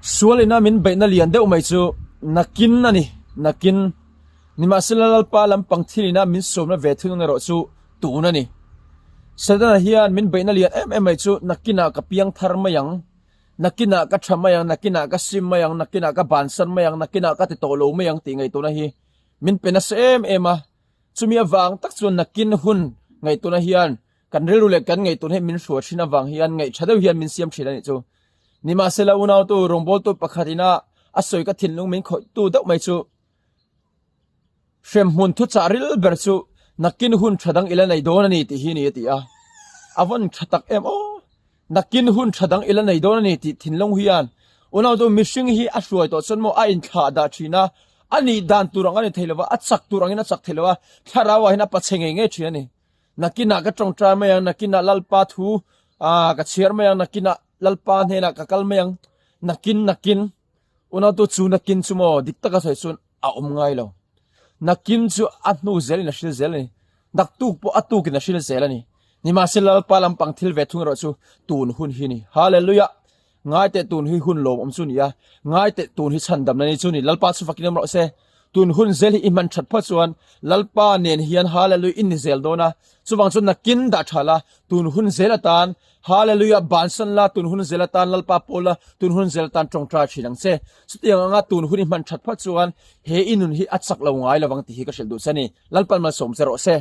Sual ina min beihna lian deuh mai chu nakin a ni, nakin. Nimahsela Lalpa lampang thil ina min sawmna ve thung erawh chu tun a ni. Setana hian min beihna lian em em mai chu nakinah ka piang thar mai ang, nakinah ka tha mai ang, nakinah ka sim mai ang, nakinah ka bansan mai ang, nakinah ka ti tawh lo mai ang tih ngaihtuahna hi min pe nasa em em a. Chumi avang tak chuan nakin hun ngaihtuahna hian Kan rilru leh kan ngaihtuahna hi min hruai thin avang hian ngaih tha deuh hian min siam thin a nih chu. Nimahsela unautu rawngbawltu pakhat ina a sawi ka thinlung min khawihtu deuh mai chu hremhmun thuchah ril ber chu nakin hun tha dang ila nei dawn a ni tih hi ni a ti a. A vawn tha tak em aw! Nakin hun tha dang ila nei dawn a ni tih thinlung hian unautu mihring hi a hruai tawh chuan maw a inthlah dah thin a, a nih dan tur ang a ni thei lo va, a chak tur angin a chak thei lo va, thlarauah hian a pachhe ngei ngei thin a ni. Nakinah ka tawngtai mai ang, nakinah Lalpa thu ah ka chhiar mai ang, nakinah Lalpa hnenah ka kal mai ang, nakin nakin unautu chu nakin chu maw dik taka sawi chuan a awm ngai lo. Nakin chu a hnu zelin a hril zel a ni. Naktuk pawh a tukin a hril zel a ni. Nimahsela Lalpa lampang thil ve thung erawh chu tun hun hi a ni. Hallelujah! Ngai teh tun hi hun lawmawm chu ni a, ngai teh tun hi chhandamna ni chu ni, Lalpa chu fakin awm rawh se. Tun hun zel hi i hman that phawt chuan Lalpa nen hian Hallelujah in ni zel dawn a, chuvang chuan nakin dah tha la, tun hun zel atan Hallelujah bansan la, tun hun zel atan Lalpa pawl la, tun hun zel atan tawngtai thin ang che. Chutiang anga tun hun i hman that phawt chuan he i nun hi a chak lo ngai lovang tih hi ka hrilh duh che a ni. Lalpan malsawm che rawh se.